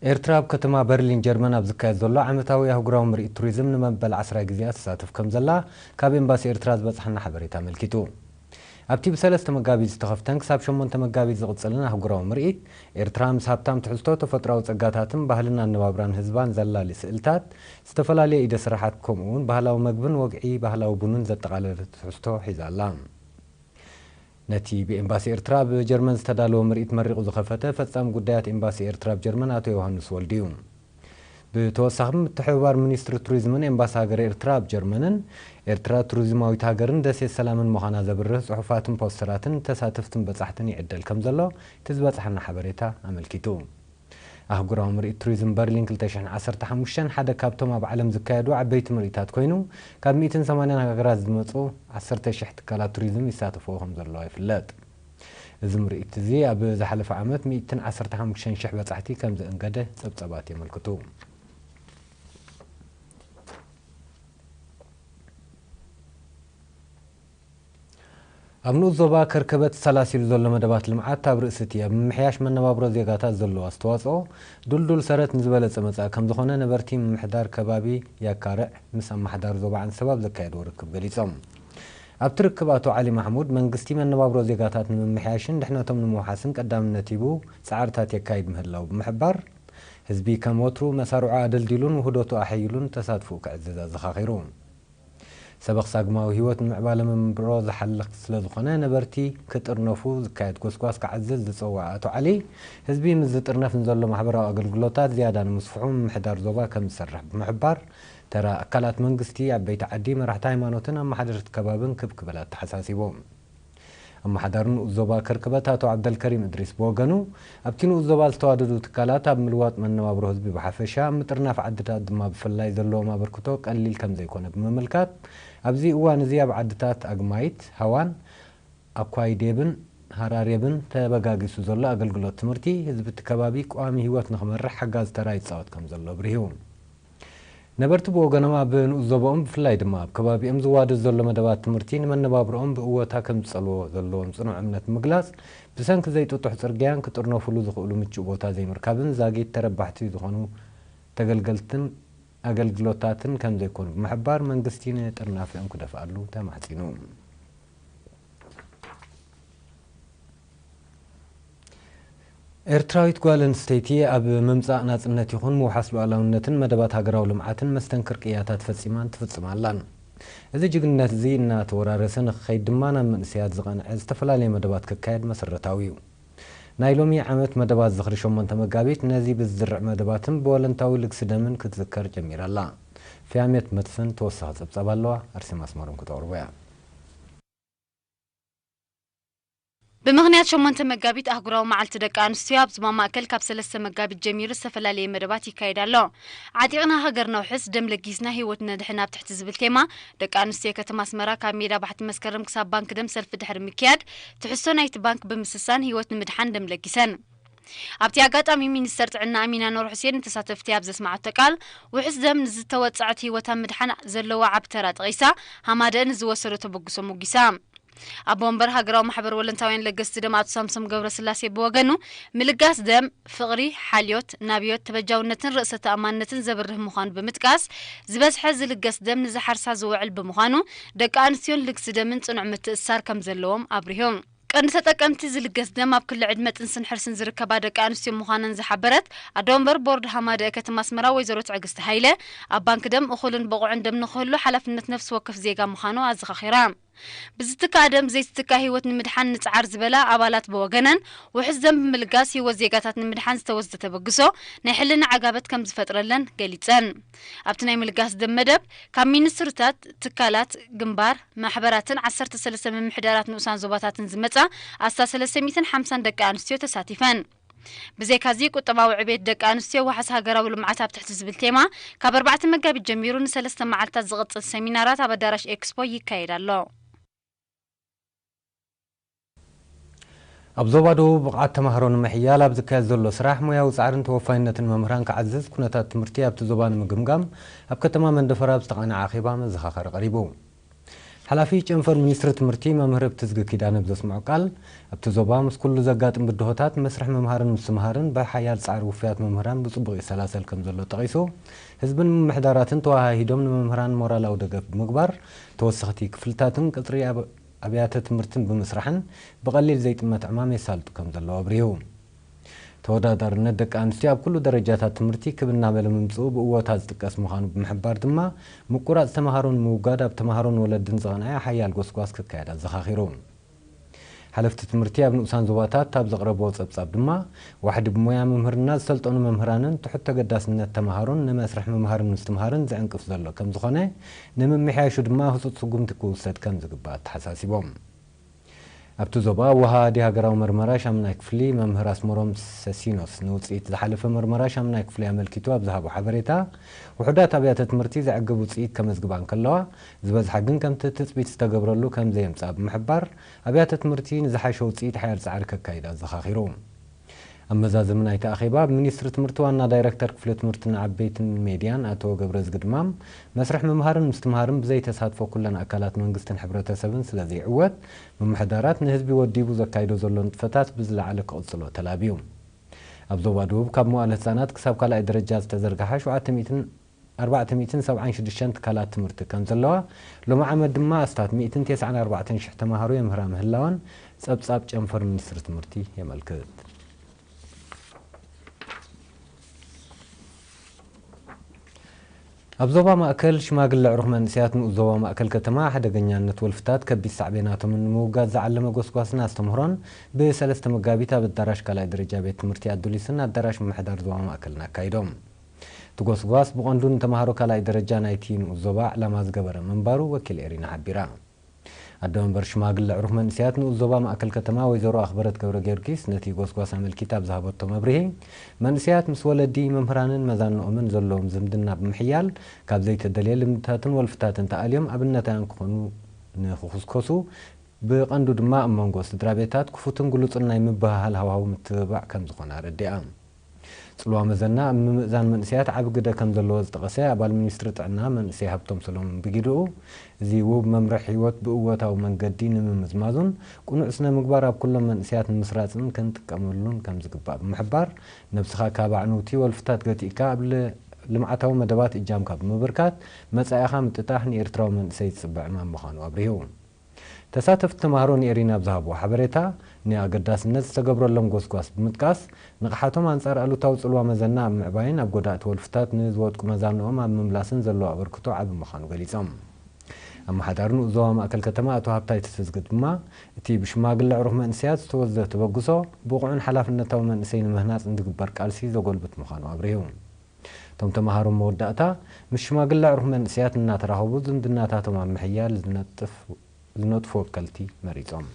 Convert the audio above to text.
ኤርትራ ኣብ ከተማ በርሊን ጀርመን ኣብ ዝካየድ ዘሎ ዓመታዊ ኣህጉራዊ ምርኢት ቱሪዝም ንመበል ዓስራይ ግዜኣ ትሳተፍ ከም ዘላ ካብ ኤምባሲ ኤርትራ ዝበጽሓና ሓበሬታ ኣመልኪቱ። ኣብቲ ብሰለስተ መጋቢት ዝተኸፍተን ክሳብ ሸሞንተ መጋቢት ዝቕጽልን ኣህጉራዊ ምርኢት፣ ኤርትራ ምስ ሃብታም ትሕዝቶ ተፈጥሮኣዊ ጸጋታትን ባህልን ኣነባብራን ህዝባን ዘላሊ ስእልታት፣ ዝተፈላለየ ኢደ ስራሓት፣ ከምኡ እውን ባህላዊ መግብን ወግዒ ባህላዊ ቡንን ዘጠቓለለ ትሕዝቶ ሒዛ ኣላ። ነቲ ብኤምባሲ ኤርትራ ኣብ ጀርመን ዝተዳለወ ምርኢት መሪቑ ዝኸፈተ ፈጻሚ ጉዳያት ኤምባሲ ኤርትራ ኣብ ጀርመን ኣቶ ዮሃንስ ወልዱ እዩ። ብተወሳኺ፣ ምትሕብባር ሚኒስትሪ ቱሪዝምን ኤምባሲ ሃገረ ኤርትራ ኣብ ጀርመንን፣ ኤርትራ ቱሪዝማዊት ሃገርን ደሴት ሰላምን ምዃና ዘብርህ ጽሑፋትን ፖስተራትን ተሳተፍትን በጻሕትን ይዕደል ከም ዘሎ እቲ ዝበጽሓና ሓበሬታ ኣመልኪቱ። ኣህጉራዊ ምርኢት ቱሪዝም በርሊን ክልተ ሽሕን ዓሰርተ ሓሙሽተን ሓደ ካብቶም ኣብ ዓለም ዝካየዱ ዓበይቲ ምርኢታት ኮይኑ፣ ካብ ሚእትን ሰማንያን ሃገራት ዝመጹ ዓሰርተ ሽሕ ትካላት ቱሪዝም ይሳተፍዎ ከም ዘለዋ ይፍለጥ። እዚ ምርኢት እዚ ኣብ ዝሓለፈ ዓመት ሚእትን ዓሰርተ ሓሙሽተን ሽሕ በጻሕቲ ከም ዘእንገደ ጸብጸባት የመልክቱ። ኣብ ንኡስ ዞባ ከርከበት ተሰላሲሉ ዘሎ መደባት ልምዓት ኣብ ርእሲ እቲ ኣብ ምምሕያሽ መነባብሮ ዜጋታት ዘለዎ ኣስተዋጽኦ፣ ድልዱል ሰረት ንዝበለጸ መጻኢ ከም ዝኾነ ነበርቲ ምምሕዳር ከባቢ ያካርዕ ምስ ኣመሓዳሪ ዞባ ዓንሰባ ኣብ ዘካየድዎ ርክብ ገሊጾም። ኣብቲ ርክብ ኣቶ ዓሊ ማሕሙድ፣ መንግስቲ መነባብሮ ዜጋታት ንምምሕያሽን ድሕነቶም ንምውሓስን ቀዳምነት ሂቡ ጻዕርታት የካይድ ምህላው ብምሕባር፣ ህዝቢ ከም ወትሩ መሳርዑ ኣደልዲሉን ውህደቱ ኣሐይሉን ተሳትፎኡ ከዕዝዝ ኣዘኻኺሩ። ሰበኽ ሳግማዊ ህይወት ንምዕባለ መንብሮ ዝሓልኽ ስለ ዝኾነ፣ ነበርቲ ክጥርነፉ ዝካየድ ጎስጓስ ክዓዝዝ ዝጸውዐ ኣቶ ዓሊ፣ ህዝቢ ምስ ዝጥርነፍ ንዘሎ ማሕበራዊ ኣገልግሎታት ዝያዳ ንምስፍሑ ምምሕዳር ዞባ ከም ዝሰርሕ ብምሕባር፣ ተራ ኣካላት መንግስቲ፣ ዓበይቲ ዓዲ፣ መራሕቲ ሃይማኖትን ኣመሓደርቲ ከባብን ክብ ክብል ኣተሓሳሲቡ። ኣመሓዳሪ ንኡስ ዞባ ከርከበት ኣቶ ዓብደልከሪም እድሪስ ብወገኑ፣ ኣብቲ ንኡስ ዞባ ዝተዋደዱ ትካላት ኣብ ምልዋጥ መነባብሮ ህዝቢ ብሓፈሻ፣ ኣብ ምጥርናፍ ዓድታት ድማ ብፍላይ ዘለዎም ኣበርክቶ ቀሊል ከም ዘይኮነ ብምምልካት፣ ኣብዚ እዋን እዚ ኣብ ዓድታት ኣግማይት፣ ሃዋን፣ ኣኳይዴብን ሃራሬብን ተበጋጊሱ ዘሎ ኣገልግሎት ትምህርቲ፣ ህዝቢ እቲ ከባቢ ቀዋሚ ህይወት ንኽመርሕ ሓጋዚ ተራ ይጻወት ከም ዘሎ ኣብሪሁ። ነበርቲ ብወገኖም፣ ኣብ ንኡስ ዞባኦም ብፍላይ ድማ ኣብ ከባቢኦም ዝዋደድ ዘሎ መደባት ትምህርቲ ንመነባብሮኦም ብእወታ ከም ዝጸልዎ ዘለዎም ጽኑዕ እምነት ብምግላጽ፣ ብሰንኪ ዘይጥጡሕ ጽርግያን ክጥርነፉሉ ዝኽእሉ ምቹእ ቦታ ዘይምርካብን ዛጊት ተረባሕቲ ዝኾኑ ተገልገልትን ኣገልግሎታትን ከም ዘይኮኑ ብምሕባር፣ መንግስቲ ንጥርናፊኦም ክደፍኣሉ ተማሕጺኑ። ኤርትራዊት ጓል ኣንስተይቲ ኣብ ምምጻእ ናጽነት ይኹን ምውሓስ ሉዓላውነትን መደባት ሃገራዊ ልምዓትን መስተንክር ቅያታት ፈጺማን ትፍጽም ኣላን። እዚ ጅግንነት እዚ እናተወራረሰ ንክኸይድ ድማ ናብ መንእሰያት ዝቐንዐ ዝተፈላለየ መደባት ክካየድ መሰረታዊ እዩ። ናይ ሎሚ ዓመት መደባት ዝኽሪ ሸሞንተ መጋቢት ነዚ ብዝዝርዕ መደባትን ብወለንታዊ ልግሲ ደምን ክትዝከር ጀሚራ ኣላ። ፍያሜት መስፍን ተወሳኺ ጸብጻብ ኣለዋ፣ ኣርሴማ ኣስመሮም ክተቕርቦ እያ። ብምኽንያት ሸሞንተ መጋቢት ኣህጉራዊ መዓልቲ ደቂ ኣንስትዮ፣ ኣብ ዞባ ማእከል ካብ ሰለስተ መጋቢት ጀሚሩ ዝተፈላለየ መደባት ይካየድ ኣሎ። ዓጢቕና ሃገር ነውሕስ፣ ደም ለጊስና ህይወት ነድሕን ኣብ ትሕቲ ዝብል ቴማ፣ ደቂ ኣንስትዮ ከተማ ኣስመራ ካብ ሜዳ ባሕቲ መስከረም ክሳብ ባንክ ደም ሰልፊ ድሕሪ ምክያድ፣ ትሕዝቶ ናይቲ ባንክ ብምስሳን ህይወት ንምድሓን ደም ለጊሰን። ኣብቲ ኣጋጣሚ ሚኒስተር ጥዕና ኣሚና ኑር ሑሴን ንተሳተፍቲ ኣብ ዘስምዓቶ ቃል፣ ውሑስ ደም ንዝተወጽዐት ህይወት ኣብ ምድሓን ዘለዎ ዓቢ ተራ ጠቒሳ፣ ሃማደአ ንዝወሰዶ ተበግሶ ሞጊሳ። ኣቦ ወንበር ሃገራዊ ማሕበር ወለንታውያን ለገስቲ ደም ኣቶ ሳምሶም ገብረስላሴ ብወገኑ፣ ምልጋስ ደም፣ ፍቕሪ፣ ሓልዮት፣ ናብዮት፣ ተበጃውነትን ርእሰ ተኣማንነትን ዘብርህ ምዃኑ ብምጥቃስ፣ ዝበዝሐ ዝልገስ ደም ንዝሓርሳ ዝውዕል ብምዃኑ፣ ደቂ ኣንስትዮን ልግሲ ደምን ጽኑዕ ምትእስሳር ከም ዘለዎም ኣብሪሁ። ቀንዲ ተጠቀምቲ ዝልገስ ደም ኣብ ክሊ ዕድመ ጥንስን ሕርስን ዝርከባ ደቂ ኣንስትዮ ምዃነን ዝሓበረት ኣዶ ወንበር ቦርድ ሃማደአ ከተማ ኣስመራ ወይዘሮ ትዕግስቲ ሃይለ፣ ኣብ ባንክ ደም እኹልን ብቑዕን ደም ንኽህሉ ሓላፍነት ነፍሲ ወከፍ ዜጋ ምዃኑ ኣዘኻኺራ። ብዝትካእ ደም ዘይትትካእ ህይወት ንምድሓን ንጽዓር ዝበላ ኣባላት ብወገነን፣ ውሑስ ደም ብምልጋስ ህይወት ዜጋታት ንምድሓን ዝተወስደ ተበግሶ ናይ ሕልና ዓጋበት ከም ዝፈጥረለን ገሊጸን። ኣብቲ ናይ ምልጋስ ደም መደብ፣ ካብ ሚኒስትሪታት፣ ትካላት፣ ግንባር፣ ማሕበራትን ዓሰርተ ሰለስተ ምምሕዳራት ንኡሳን ዞባታትን ዝመጻ ኣስታት ሰለስተ ሚእትን ሓምሳን ደቂ ኣንስትዮ ተሳቲፈን። ብዘይካዚ፣ ቁጠባዊ ዕቤት ደቂ ኣንስትዮ ዋሕስ ሃገራዊ ልምዓት ኣብ ትሕቲ ዝብል ቴማ፣ ካብ ኣርባዕተ መጋቢት ጀሚሩ ንሰለስተ መዓልታት ዝቕጽል ሰሚናራት ኣብ ኣዳራሽ ኤክስፖ ይካየድ ኣሎ። ኣብ ዞባ ደቡብ ብቕዓት ተማሃሮ ንምሕያል ኣብ ዝካየድ ዘሎ ስራሕ፣ ሞያዊ ጻዕርን ተወፋይነትን መምህራን ክዓዝዝ፣ ኩነታት ትምህርቲ ኣብቲ ዞባ ንምግምጋም ኣብ ከተማ መንደፈራ ኣብ ዝተቓነዐ ኣኼባ መዘኻኸሪ ቀሪቡ። ሓላፊ ጨንፈር ሚኒስትሪ ትምህርቲ መምህር እብትዝጊ ኪዳነ ብዘስምዖ ቃል፣ ኣብቲ ዞባ ምስ ኩሉ ዘጋጥም ብድሆታት መስርሕ ምምሃርን ምስትምሃርን ብሓያል ጻዕሪ ውፉያት መምህራን ብጽቡቕ ይሰላሰል ከም ዘሎ ጠቒሱ፣ ህዝብን ምምሕዳራትን ተወሃሂዶም ንመምህራን ሞራላዊ ደገፍ ብምግባር፣ ተወሰኽቲ ክፍልታትን ቅጽሪ ኣብ-፣ ኣብያተ ትምህርትን ብምስራሕን ብቐሊል ዘይጥመት ዕማም የሳልጡ ከም ዘለዉ ኣብሪሁ። ተወዳዳርነት ደቂ ኣንስትዮ ኣብ ኩሉ ደረጃታት ትምህርቲ ክብ እናበለ ምምጽኡ ብእወታ ዝጥቀስ ምዃኑ ብምሕባር ድማ፣ ምቁራጽ ተምሃሮ ንምውጋድ ኣብ ተምሃሮን ወለድን ዝቐንዐ ሓያል ጎስጓስ ክካየድ ኣዘኻኺሩ። ሓለፍቲ ትምህርቲ ኣብ ንኡሳን ዞባታት ኣብ ዘቕረብዎ ጸብጻብ ድማ፣ ዋሕዲ ብሞያ ምምህርና ዝሰልጠኑ መምህራንን ትሑት ተገዳስነት ተምሃሮን ንመስርሕ ምምሃርን ምስትምሃርን ዝዕንቅፍ ዘሎ ከም ዝኾነ፣ ንምምሕያሹ ድማ ህጹጽ ስጉምቲ ክውሰድ ከም ዝግባእ ኣተሓሳሲቦም። ኣብቲ ዞባ ወሃዲ ሃገራዊ መርመራ ሻምናይ ክፍሊ መምህር ኣስመሮም ሰሲኖስ ንውጽኢት ዝሓለፈ መርመራ ሻምናይ ክፍሊ ኣመልኪቱ ኣብ ዝሃቦ ሓበሬታ፣ ውሑዳት ኣብያተ ትምህርቲ ዘዕግብ ውጽኢት ከመዝግባ እንከለዋ፣ ዝበዝሓ ግን ከምቲ ትጽቢት ዝተገብረሉ ከም ዘየምጽኣ ብምሕባር፣ ኣብያተ ትምህርቲ ንዝሓሸ ውጽኢት ሓያል ጻዕሪ ከካይዳ ኣዘኻኺሩ። ኣብ መዛዘሚ ናይቲ ኣኼባ፣ ብሚኒስትሪ ትምህርቲ ዋና ዳይረክተር ክፍሊ ትምህርትን ዓበይትን ሜድያን ኣቶ ገብረዝጊ ድማም፣ መስርሕ ምምሃርን ምስትምሃርን ብዘይተሳትፎ ኩለን ኣካላት መንግስትን ሕብረተሰብን ስለ ዘይዕወት፣ ምምሕዳራት ንህዝቢ ወዲቡ ዘካይዶ ዘሎ ንጥፈታት ብዝለዓለ ክቕጽሎ ተላብዩ። ኣብ ዞባ ደቡብ ካብ መዋእለ ህጻናት ክሳብ ካልኣይ ደረጃ ዝተዘርግሓ ሸውዓተ ሚእትን ኣርባዕተ ሚእትን ሰብዓን ሽዱሽተን ትካላት ትምህርቲ ከም ዘለዋ፣ ሎሚ ዓመት ድማ ኣስታት ሚእትን ተስዓን ኣርባዕተን ሽሕ ተምሃሮ የምህራ ምህላወን ጸብጻብ ጨንፈር ሚኒስትሪ ትምህርቲ የመልክት። ኣብ ዞባ ማእከል ሽማግለ ዕሩኽ መንእሰያት ንኡስ ዞባ ማእከል ከተማ ሓደገኛነት ወልፍታት ከቢድ ሳዕቤናቶምን ንምውጋድ ዝዓለመ ጎስጓስን ኣስተምህሮን ብሰለስተ መጋቢት ኣብ ኣዳራሽ ካልኣይ ደረጃ ቤት ትምህርቲ ኣዱሊስን ኣዳራሽ ምምሕዳር ዞባ ማእከልን ኣካይዶም። እቲ ጎስጓስ ብቐንዱ ንተምሃሮ ካልኣይ ደረጃ ናይቲ ንኡስ ዞባ ዕላማ ዝገበረ ምንባሩ ወኪል ኤሪና ሓቢራ። ኣደ መንበር ሽማግለ ዕሩኽ መንእሰያት ንኡስ ዞባ ማእከል ከተማ ወይዘሮ ኣኽበረት ገብረ ጊዮርጊስ ነቲ ጎስጓስ ኣመልኪታ ኣብ ዝሃበቶ መብርሂ፣ መንእሰያት ምስ ወለዲ፣ መምህራንን መዛንኦምን ዘለዎም ዝምድና ብምሕያል፣ ካብ ዘይተደልየ ልምድታትን ወልፍታትን ተኣልዮም ኣብነታውያን ክኾኑ ንኽኹስኮሱ፣ ብቐንዱ ድማ ኣብ መንጎ ስድራ ቤታት ክፉትን ግሉጽን ናይ ምብህሃል ሃዋህው ምትብባዕ ከም ዝኾነ ኣረዲኣ። ጽልዋ መዘና ኣብ ምምእዛን መንእሰያት ዓቢ ግደ ከም ዘለዎ ዝጠቐሰ ኣባል ሚኒስትሪ ጥዕና መንእሰይ ሃብቶም ሰሎሞን ብጊድኡ፣ እዚ ውብ መምርሒ ህይወት ብእወታዊ መንገዲ ንምምዝማዙን ቅኑዕ ስነ ምግባር ኣብ ኩሎም መንእሰያት ንምስራጽን ክንጥቀመሉን ከም ዝግባእ ብምሕባር፣ ነብስኻ ካብ ኣዕንውቲ ወልፍታት ገቲእካ ኣብ ል-፣ ልምዓታዊ መደባት እጃምካ ብምብርካት፣ መጻኢኻ ምጥጣሕ ንኤርትራዊ መንእሰይ ዝጽበ ዕማም ምዃኑ ኣብሪሁ። ተሳተፍቲ ተምሃሮ ንኤሪና ኣብ ዝሃብዎ ሓበሬታ፣ ንኣገዳስነት ዝተገብረሎም ጎስጓስ ብምጥቃስ፣ ንቕሓቶም ኣንጻር ኣሉታዊ ጽልዋ መዘና ኣብ ምዕባይን ኣብ ጎዳእቲ ወልፍታት ንዝወድቁ መዛንኦም ኣብ ምምላስን ዘለዎ ኣበርክቶ ዓቢ ምዃኑ ገሊጾም። ኣመሓዳሪ ንኡስ ዞባ ማእከል ከተማ ኣቶ ሃብታይ ተሰዝገ ድማ፣ እቲ ብሽማግለ ዕሩኽ መንእሰያት ዝተወስደ ተበግሶ፣ ብቑዕን ሓላፍነታዊ መንእሰይ ንምህናጽ ንዝግበር ቃልሲ ዘጎልብት ምዃኑ ኣብሪሁ። እቶም ተምሃሮ መወዳእታ፣ ምስ ሽማግለ ዕሩኽ መንእሰያት እናተራኸቡ ዝምድናታቶም ኣብ ምሕያል ዝነጥፍ-፣ ዝነጥፉ ወከልቲ መሪጾም።